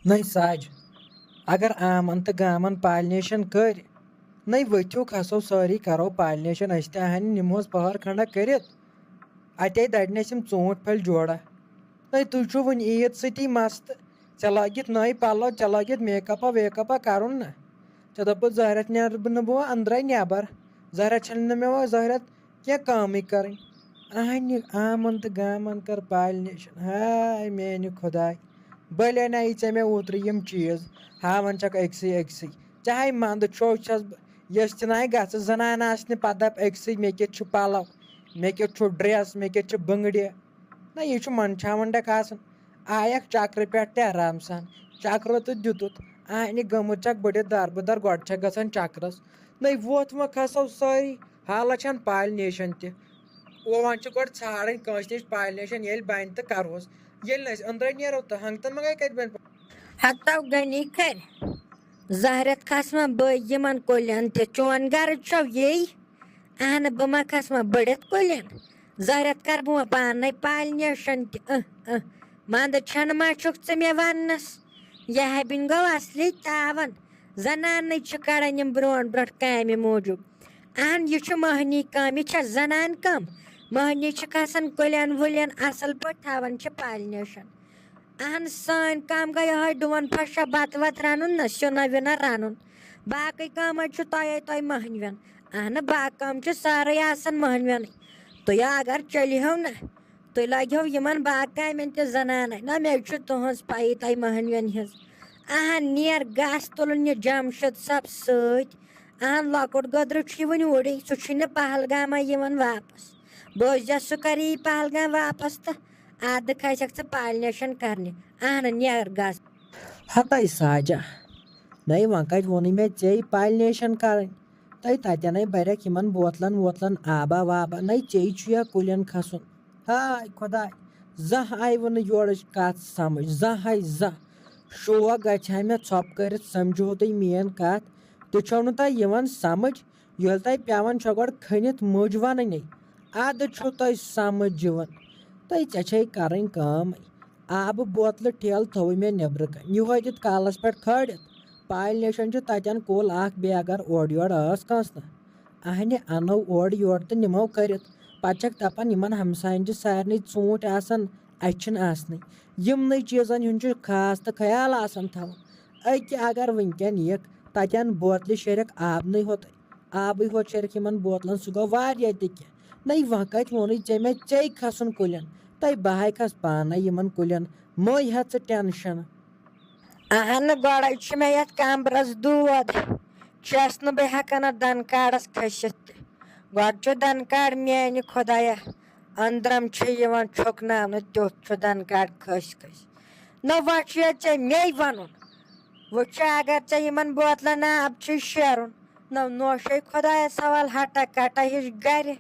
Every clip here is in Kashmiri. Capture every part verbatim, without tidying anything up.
نَے سَج، اگر آمن تہٕ گامن پالنیشن کٔرۍ، نَے ؤتھِو کھسو سٲری کرو پالنیشن، أسۍ تہِ اہن نِمہوس پہر کھنڈا کٔرِتھ۔ اتے دَڑنَس یِم ژوٗنٛٹھۍ پھٔلۍ جوڑا۔ نَے تُہۍ چھِو وُنہِ عیٖد سۭتی مست، ژےٚ لٲگِتھ نٔے پلو، ژےٚ لٲگِتھ میک اپا ویک اپا کرُن نا۔ ژےٚ دوٚپُتھ زہرت نیرٕ بہٕ نہٕ بہٕ اندرے نٮ۪بر۔ زہرت چھَنہٕ نہٕ مےٚ وۄنۍ زہرت کینٛہہ کٲمٕے کَرٕنۍ۔ اہنہِ آمن تہٕ گامن کٔر پالنیشن۔ ہاے میانہِ خۄداے، بٔلۍ اَنے ژےٚ مےٚ اوترٕ یِم چیٖز، ہاوان چھکھ أکسٕے أکسٕے۔ چاہے منٛدٕ چھو چھس بہٕ، یۄس تہِ ناے گژھٕ زنان آسنہِ، پتہٕ دپ أکسٕے مےٚ کِتھ چھُ پلو، مےٚ کِتھ چھُ ڈریس، مےٚ کِتھ چھُ بنگڑِ۔ نہ، یہِ چھُ منٛدچھاوان ڈکھ آسان۔ آیکھ چکرٕ پٮ۪ٹھ تہِ آرام سان، چکرٕ تہٕ دیُتُتھ۔ اہنہِ گٔمٕژ چھکھ بٔڑِتھ دربہٕ در، گۄڈٕ چھکھ گژھان چکرس۔ نَے وۄتھ وۄنۍ کھسو سٲری، حالہ چھَنہٕ پالنیشن تہِ۔ وۄنۍ چھِ گۄڈٕ ژھانڈٕنۍ کٲنٛسہِ نِش پالنیشن، ییٚلہِ بَنہِ تہٕ کَرہوس۔ ییٚلہِ نہٕ أسۍ أنٛدرَے نیرو تہٕ ہنٛگتہٕ منٛگَے کَتہِ بَنہِ؟ ہتو غنی کھرِ، زہرت کھس وۄنۍ بہٕ یِمن کُلٮ۪ن تہِ، چون غرض چھو یی؟ اہنہٕ، بہٕ ما کھس وۄنۍ بٔڑِتھ کُلٮ۪ن؟ زہرت کر بہٕ وۄنۍ پانے پالنیشن تہِ؟ اہ، اہ، منٛدٕ چھنہٕ ما چھُکھ ژٕ مےٚ وننس؟ یہِ ہبِنۍ گوٚو اصلی تاون۔ زنانٕے چھِ کڑان یِم برونٛٹھ برونٛٹھ کامہِ موٗجوٗب۔ اہن، یہِ چھُ مٔہنی کٲم، یہِ چھےٚ زنان کٲم۔ مٔہنی چھِ کھسان کُلٮ۪ن وُلٮ۪ن اصل پٲٹھۍ، تھاوان چھِ پالنیشن۔ اہن، سٲنۍ کٲم گٔے یِہوٚے ڈوٗن پھَش بَتہٕ وَتہٕ رَنُن نہ، سیُنہ وِنہ رَنُن۔ باقٕے کٲم حظ چھُ تۄہے تۄہہِ مٔہنوٮ۪ن۔ اہن، باقٕے کٲم چھِ سارے آسان مٔہنوٮ۪نٕے۔ تُہۍ اگر چٔلِہو نہ، تُہۍ لٲگِہو یِمن باقٕے کامٮ۪ن تہِ زنانَے۔ نہ، مےٚ چھُ تُہٕنٛز پَیی تۄہہِ مٔہنوٮ۪ن ہِنٛز۔ اہن، نیر گاسہٕ تُلُن یہِ جمشید صٲب سۭتۍ۔ اہن، لۄکُٹ گٔدرٕ چھُ یہِ وُنہِ اوٗرٕے، سُہ چھُے نہٕ پہلگامہ یِوان واپس۔ بوزیا، سُہ کَرِ یی پہلگام واپس تہٕ ادٕ کھسکھ ژٕ پالنیشن کرنہِ۔ اہن، نیر گژھ۔ ہتے ساجہ، نَے وۄنۍ کتہِ ووٚنُے مےٚ ژےٚ پالنیشن کرٕنۍ؟ تَے تَتٮ۪نَے بَرٮ۪کھ یِمن بوتلن ووتلن آبا وابا، نَے ژےٚ چھُ یا کُلٮ۪ن کھسُن۔ ہاے خۄداے، زانٛہہ آیوٕ نہٕ یورٕچ کتھ سمجھ، زانٛہہ ہاے زانٛہہ۔ شوق گژھِ ہا مےٚ ژھۄپہٕ کٔرِتھ، سمجھو تُہۍ میٲنۍ کتھ، تہِ چھو نہٕ تۄہہِ یِوان سمجھ۔ ییٚلہِ تۄہہِ پٮ۪وان چھو گۄڈٕ کھٔنِتھ مٔج وَنٕنۍ، اَدٕ چھُو تۄہہِ سمجھ یِوان۔ تۄہہِ ژےٚ چھے کَرٕنۍ کٲم، آبہٕ بوتلہٕ ٹھیلہٕ تھوٚوُے مےٚ نیٚبرٕ کَنۍ، یِہوٚے دِتھ کالَس پٮ۪ٹھ کھٲلِتھ۔ پالنیشن چھُ تَتٮ۪ن کُل اَکھ، بیٚیہِ اگر اورٕ یورٕ ٲس کٲنٛسہِ نہ، اَہنہِ اَنو اورٕ یورٕ تہٕ نِمو کٔرِتھ۔ پَتہٕ چھَکھ دَپان یِمَن ہمساین چھِ سارنٕے ژوٗنٛٹھۍ آسان، اَسہِ چھِنہٕ آسنٕے۔ یِمنٕے چیٖزَن ہُنٛد چھُ خاص تہٕ خیال آسان تھاوُن۔ أکہِ اگر وٕنکٮ۪ن یِکھ، تَتٮ۪ن بوتلہِ شیرَکھ آبنٕے ہوتٕے۔ آبٕے ہوت شیرکھ یِمن بوتلن، سُہ گوٚو واریاہ تہِ کینٛہہ۔ نَے وۄنۍ کَتہِ ووٚنُے ژےٚ مےٚ ژے کھسُن کُلٮ۪ن؟ تَے بہٕ ہاے کھس پانَے یِمن کُلٮ۪ن، مٔے ہیٚتھ ژٕ ٹینشن۔ اہنہٕ، گۄڈَے چھُ مےٚ یَتھ کمبرَس دود، چھَس نہٕ بہٕ ہٮ۪کان اَتھ دَنہٕ کاڑَس کھٔسِتھ تہِ۔ گۄڈٕ چھُ دَنہٕ کاڑ میٛانہِ خۄدایا، أنٛدرَم چھُ یِوان چھۄکناونہٕ، تیُتھ چھُ دَنہٕ کاڑ کھٔسۍ کھٔسۍ۔ نہ وۄنۍ چھُ یَتھ ژےٚ مے وَنُن، وۄنۍ چھُ اگر ژےٚ یِمَن بوتلَن آب چھُے شیرُن، نہ نوشے خۄدایَس حوال ہٹا کٹا ہِش گرِ۔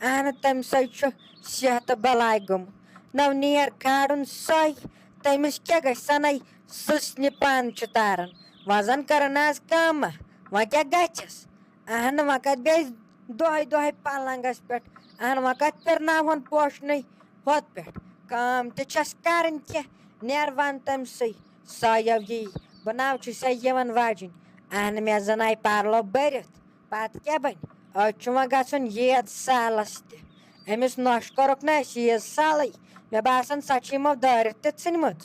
اہنہٕ، تَمہِ سۭتۍ چھُ صحت بلاے گوٚمُت۔ نہ نیر کھارُن سۄے، تٔمِس کیٛاہ گژھِ سَنَے سٕژنہِ پَن چھُ تاران۔ وۄنۍ زَن کٔرٕن آز کٲمہ، وۄنۍ کیٛاہ گژھٮ۪س؟ اہنہٕ، وۄنۍ کَتہِ بیٚہہِ دۄہَے دۄہَے پَلنٛگَس پٮ۪ٹھ؟ اہنہٕ، وۄنۍ کَتہِ پھِرناوہون پوشنٕے ہۄتھ پٮ۪ٹھ؟ کٲم تہِ چھَس کَرٕنۍ کینٛہہ، نیر وَن تٔمۍ سٕے۔ سۄ یَو یی، بہٕ ناو چھُ سۄ یِوان واجِنۍ۔ اہنہٕ، مےٚ زَن آیہِ پَرلو بٔرِتھ، پَتہٕ کیٛاہ بَنہِ؟ أتۍ چھُ وۄنۍ گژھُن ییٖژ سالَس تہِ۔ أمِس نۄشہِ کوٚرُکھ نہ اَسہِ ییٖژ سالٕے، مےٚ باسان سۄ چھِ یِمو دٲرِتھ تہِ ژھٕنمٕژ۔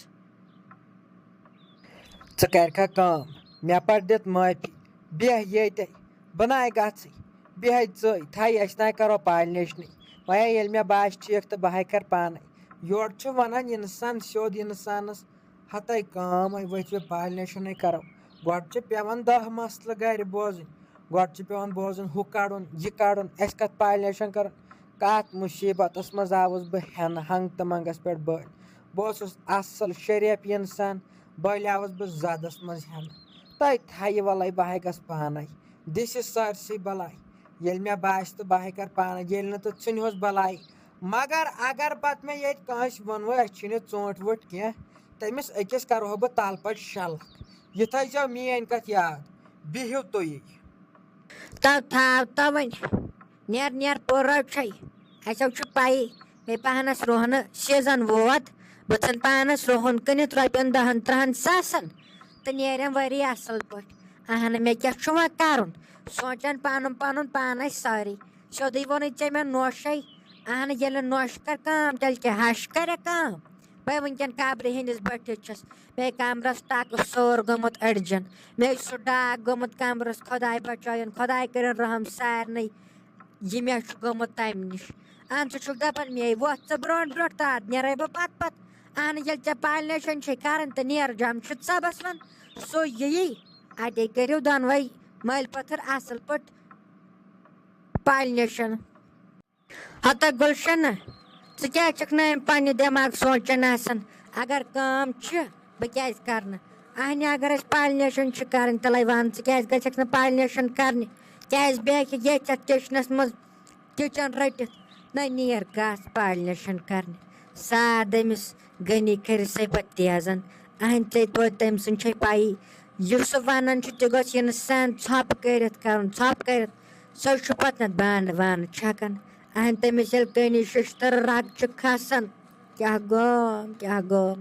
ژٕ کَرِکھا کٲم، مےٚ پَتہٕ دِتھ معٲفی، بیٚہہ ییٚتے، بہٕ نَے گژھٕے، بیٚہہ ژٕے، تھَے أسۍ نَے کَرو پالنیشنٕے۔ وۄنۍ ییٚلہِ مےٚ باسہِ ٹھیٖک تہٕ بہٕ ہَے کَرٕ پانَے۔ یورٕ چھُ وَنان اِنسان سیوٚد اِنسانَس، ہَتَے کٲم ہے ؤتھۍ وۄنۍ پالنیشنٕے کَرو۔ گۄڈٕ چھِ پٮ۪وان دَہ مسلہٕ گَرِ بوزٕنۍ۔ گۄڈٕ چھِ پٮ۪وان بوزُن ہُہ کَڑُن، یہِ کَڑُن، اَسہِ کَتھ پالنیشن کَرُن۔ کَتھ مُصیٖبتَس منٛز آوُس بہٕ ہٮ۪نہٕ، ہنٛگتہٕ منٛگَس پٮ۪ٹھ بٔلۍ۔ بہٕ اوسُس اَصٕل شریٖف اِنسان، بٔلۍ آوُس بہٕ زَدَس منٛز ہٮ۪نہٕ۔ تۄہہِ تھایہِ وَلَے بہٕ ہَے گژھٕ پانَے۔ دِسہِ سٲرسٕے بَلاے۔ ییٚلہِ مےٚ باسہِ تہٕ بہٕ ہَے کَرٕ پانَے، ییٚلہِ نہٕ تہٕ ژھٕنہِ ہوس بَلاے۔ مگر اگر پَتہٕ مےٚ ییٚتہِ کٲنٛسہِ ووٚنوٕ، اَسہِ چھِنہٕ ژوٗنٛٹھۍ ووٗنٛٹھۍ کینٛہہ، تٔمِس أکِس کَرٕہو بہٕ تَلہٕ پَتہٕ شےٚ لَتھ۔ یہِ تھٲیزیو میٛٲنۍ کَتھ یاد، بِہِو تُہی۔ تو تھاو تو وۄنۍ۔ نیر نیر پوٚر چھے۔ اَسیو چھُ پَیی، مےٚ پَہنَس روٚہنہٕ سیٖزن ووت۔ بہٕ ژھٕنہٕ پانَس رُہُن کٕنِتھ رۄپیَن دَہَن تٕرٛہَن ساسَن تہٕ نیرٮ۪م ؤری اَصٕل پٲٹھۍ۔ اَہَن، مےٚ کیٛاہ چھُ وۄنۍ کَرُن؟ سونٛچان پَنُن پَنُن پانَے سٲری۔ سیوٚدُے ووٚنُے ژےٚ مےٚ نوشَے۔ اَہَن، ییٚلہِ نوشہِ کَرِ کٲم، تیٚلہِ کیٛاہ ہَش کَرِ کٲم؟ بہٕ وٕنکٮ۪ن قبرِ ہِنٛدِس بٔٹھِس چھَس۔ مےٚ کَمرَس ٹَکہٕ سور گوٚمُت أڑجَن۔ مےٚ سُہ ڈاکھ گوٚمُت کَمرَس، خۄداے بَچٲیِن، خۄداے کٔرِن رحم سارنٕے۔ یہِ مےٚ چھُ گوٚمُت تَمہِ نِش۔ اَہَن، ژٕ چھُکھ دَپان مے وۄتھ ژٕ برونٛٹھ برونٛٹھ، تَتھ نیرَے بہٕ پَتہٕ پَتہٕ۔ اَہَن، ییٚلہِ ژےٚ پالنیشَن چھے کَرٕنۍ تہٕ نیر جام چھُ ژَبَس وَن، سُہ یِیی۔ اَتے کٔرِو دۄنوَے مٲلۍ پٔتھٕر اَصٕل پٲٹھۍ پالنیشَن۔ ہَتہ گُلشَنہ، ژٕ کیٛازِ چھَکھ نہٕ اَمہِ پنٛنہِ دٮ۪ماغ سونٛچان آسان؟ اگر کٲم چھِ، بہٕ کیٛازِ کَرٕ نہٕ؟ اَہنہِ، اگر اَسہِ پالنیشَن چھِ کَرٕنۍ، تیٚلے وَن، ژٕ کیٛازِ گژھکھ نہٕ پالنیشَن کَرنہِ؟ کیٛازِ بیٚہکھ ییٚتھٮ۪تھ کِچنَس منٛز کِچَن رٔٹِتھ؟ نہ، نیر گژھ پالنیشَن کَرنہِ۔ سا دٔمِس غنی کٔرِتھ سَے پَتہٕ تیزَن۔ اَہنہِ، ژےٚ توتہِ تٔمۍ سٕنٛز چھے پَیی، یُس سُہ وَنان چھُ، تہِ گوٚژھ یِنہٕ سَن ژھۄپہٕ کٔرِتھ کَرُن، ژھۄپہٕ کٔرِتھ۔ سُہ چھُ پَتہٕ نَتہٕ بانہٕ وانہٕ چھَکان۔ اَہَن، تٔمِس ییٚلہِ کٔنی شِشتٕر رَگ چھِ کھَسان، کیٛاہ گوٚو، کیٛاہ گوٚو؟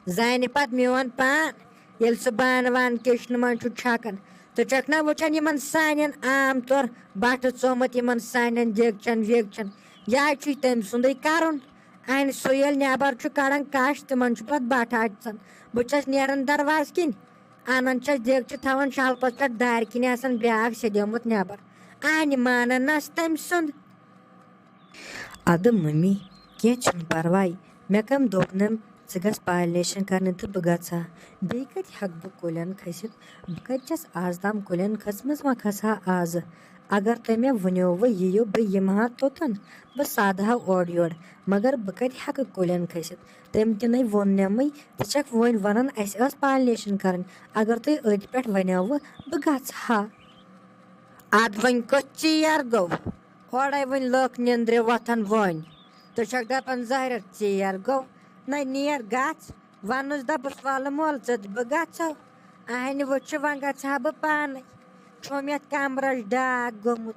زانہِ پَتہٕ میون پان، ییٚلہِ سُہ بانہٕ وانہٕ کِچنہٕ منٛز چھُ چھَکان۔ ژٕ چھَکھ نہ وٕچھان یِمَن سانٮ۪ن عام طور بَٹھٕ ژومُت یِمَن سانٮ۪ن دیگچَن ویگچَن؟ یہِ حظ چھُے تٔمۍ سُنٛدُے کَرُن۔ اَہَن، سُہ ییٚلہِ نٮ۪بَر چھُ کَڑان کَش، تِمَن چھُ پَتہٕ بَٹھٕ اَژان۔ بہٕ چھَس نیران دَروازٕ کِنۍ، اَنان چھَس دیگچہِ، تھاوان شَلپَس پٮ۪ٹھ دارِ کِنۍ آسان بیٛاکھ سیٚدیومُت نٮ۪بَر۔ اَہَنہِ مانَن نَس تٔمۍ سُنٛد۔ اَدٕ مٔمی، کینٛہہ چھُنہٕ پَرواے، مےٚ کَم دوٚپ نَم ژٕ گژھ پالنیشَن کَرنہِ تہٕ بہٕ گژھٕ ہا۔ بیٚیہِ کَتہِ ہٮ۪کہٕ بہٕ کُلٮ۪ن کھٔسِتھ؟ بہٕ کَتہِ چھَس آز تام کُلٮ۪ن کھٔژمٕژ، وۄنۍ کھسہٕ ہا آزٕ۔ اگر تُہۍ مےٚ ؤنِو وۄنۍ یِیِو، بہٕ یِمہٕ ہا توٚتَن، بہٕ سادٕ ہا اورٕ یورٕ، مگر بہٕ کَتہِ ہٮ۪کہٕ کُلٮ۪ن کھٔسِتھ؟ تٔمۍ تہِ نَے ووٚن نٮ۪مٕے، ژٕ چھَکھ وۄنۍ وَنان اَسہِ ٲس پالنیشَن کَرٕنۍ، اگر تُہۍ أتھۍ پٮ۪ٹھ وَنیوٕ، بہٕ گژھٕ ہا۔ اَدٕ وۄنۍ کُس ژیر گوٚو؟ اورَے وٕنۍ لٔکھ نیٚنٛدرِ وۄتھان وۄنۍ۔ ژٕ چھَکھ دَپان زاہرہ ژیر گوٚو؟ نَے نیر گژھ، وَنُس دَپُس وَلہٕ مول ژٕ تہٕ بہٕ گژھو۔ اَہَنہِ وٕچھِ وۄنۍ گژھٕ ہا بہٕ پانَے۔ چھُم یَتھ کَمرَس ڈاکھ گوٚمُت۔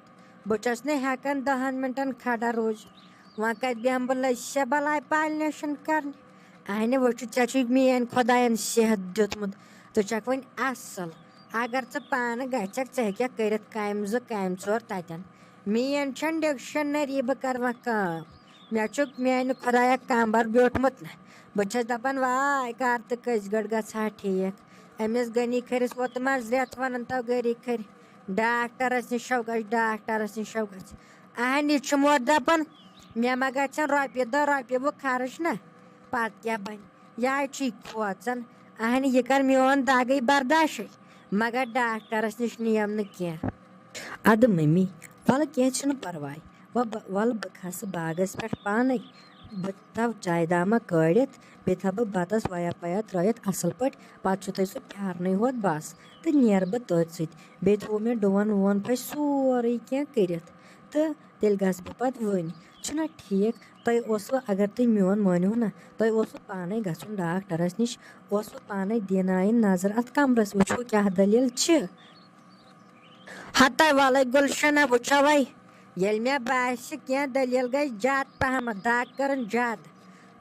بہٕ چھَس نہٕ ہٮ۪کان دَہَن مِنٹَن کھڑا روٗزِتھ۔ وۄنۍ کَتہِ بیٚہمہٕ بہٕ؟ لٔج سےٚ بَلاے پالنیشَن کَرنہِ۔ اَہَنہِ وٕچھِ، ژےٚ چھُے میٛٲنۍ خۄدایَن صحت دیُتمُت۔ ژٕ چھَکھ وۄنۍ اَصٕل۔ اگر ژٕ پانہٕ گژھکھ، ژٕ ہیٚکَکھ کٔرِتھ کامہِ زٕ کامہِ ژور تَتٮ۪ن۔ میٛٲنۍ چھَنہٕ ڈِکشنٔری، بہٕ کَرٕ وۄنۍ کٲم۔ مےٚ چھُ میٛانہِ خۄدایَک کَمبَر بیوٗٹھمُت نہ۔ بہٕ چھَس دَپان، واے، کَر تہٕ کٔژِ گٲڑۍ گژھٕ ہا ٹھیٖک۔ أمِس غنی کھٔرِس ووت منٛز رٮ۪تھ وَنان تو غنی کھٔرِ ڈاکٹرَس نِش چھَو گژھِ، ڈاکٹرَس نِش چھَو گژھِ۔ اَہَن، یہِ چھُ مور دَپان، مےٚ ما گژھن رۄپیہِ دَہ رۄپیہِ وۄنۍ خرٕچ نہ، پَتہٕ کیٛاہ بَنہِ؟ یہِ حظ چھُے کھوژان۔ اَہَنہِ، یہِ کَر میون دَگٕے برداشٕے، مگر ڈاکٹرَس نِش نِیَم نہٕ کینٛہہ۔ اَدٕ مٔمی، وَلہٕ کینٛہہ چھُنہٕ پَرواے، وۄنۍ بہٕ، وَلہٕ بہٕ کھَسہٕ باغَس پٮ۪ٹھ پانَے، بہٕ تھاوٕ چایہِ دامہ کٲڑِتھ، بیٚیہِ تھاوٕ بہٕ بَتَس وَیا پَیا ترٛٲیِتھ اَصٕل پٲٹھۍ، پَتہٕ چھُ تۄہہِ سُہ پھیٛارنٕے ہوت بَس، تہٕ نیرٕ بہٕ تٔتھۍ سۭتۍ۔ بیٚیہِ تھوٚو مےٚ ڈُوَن وُوَن پھٔلۍ سورُے کینٛہہ کٔرِتھ، تہٕ تیٚلہِ گژھٕ بہٕ پَتہٕ وٕنۍ۔ چھُنہ ٹھیٖک؟ تۄہہِ اوسوٕ، اگر تُہۍ میون مٲنِو نہ، تۄہہِ اوسوٕ پانَے گژھُن ڈاکٹرَس نِش، اوسوٕ پانَے دِناوٕنۍ نظر اَتھ کَمرَس، وٕچھِو کیٛاہ دٔلیٖل چھِ۔ ہَتَے وَلَے گُلشَنہ، وٕچھو وَے، ییٚلہِ مےٚ باسہِ کینٛہہ دٔلیٖل گٔے زیادٕ پَہمَتھ، دَگ کٔرٕن زیادٕ،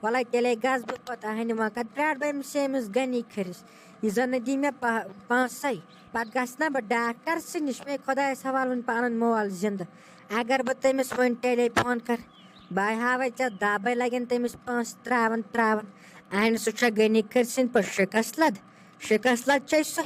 وَلَے تیٚلے گژھٕ بہٕ پَتہٕ۔ اَہَنہِ، وۄنۍ کَتہِ پرٛارٕ بہٕ أمِس، أمِس غنی کھٔرِس؟ یہِ زَن نہٕ دی مےٚ پہ-، پونٛسَے، پَتہٕ گژھٕ نہ بہٕ ڈاکٹر سٕے نِش، مےٚ خۄدایَس حوالہٕ وٕنہِ پَنُن مول زِندٕ۔ اگر بہٕ تٔمِس وۄنۍ ٹیلی فون کَرٕ، بہٕ ہاوَے ژےٚ دَبَے لَگن تٔمِس پونٛسہٕ ترٛاوان ترٛاوان۔ اَہَنہِ، سُہ چھا غنی کھٔرۍ سٕنٛدۍ پٲٹھۍ شِکَس لَد؟ شِکَس لَد چھے سُہ۔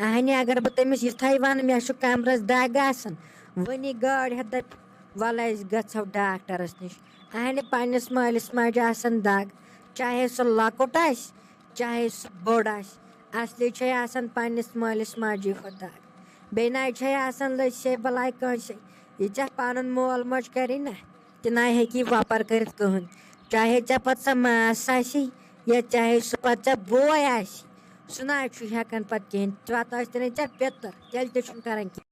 اَہَنہِ، اگر بہٕ تٔمِس یِتھَے وَنہٕ، مےٚ چھُ کَمرَس دَگ آسان، وٕنی گٲڑۍ ہٮ۪تھ دَپہِ، وَلہٕ أسۍ گژھو ڈاکٹرَس نِش۔ اَہَنہِ، پنٛنِس مٲلِس ماجہِ آسان دَگ، چاہے سُہ لۄکُٹ آسہِ، چاہے سُہ بوٚڑ آسہِ، اَصلی چھے آسان پنٛنِس مٲلِس ماجی ہوت دَگ۔ بیٚیہِ نَے چھے آسان لٔج سے بَلاے کٲنٛسے۔ یہِ ژےٚ پَنُن مول موج کَرِ نہ، تہِ نَے ہیٚکہِ یہِ وۄپَر کٔرِتھ کٕہٕنۍ۔ چاہے ژےٚ پَتہٕ سۄ ماس آسی یا چاہے سُہ پَتہٕ ژےٚ بوے آسی، سُہ نہ چھُ ہٮ۪کان پَتہٕ کِہیٖنۍ۔ پَتہٕ ٲسۍ تَنَے ژےٚ پیٚتٕر، تیٚلہِ تہِ چھُنہٕ کَران کِہیٖنۍ۔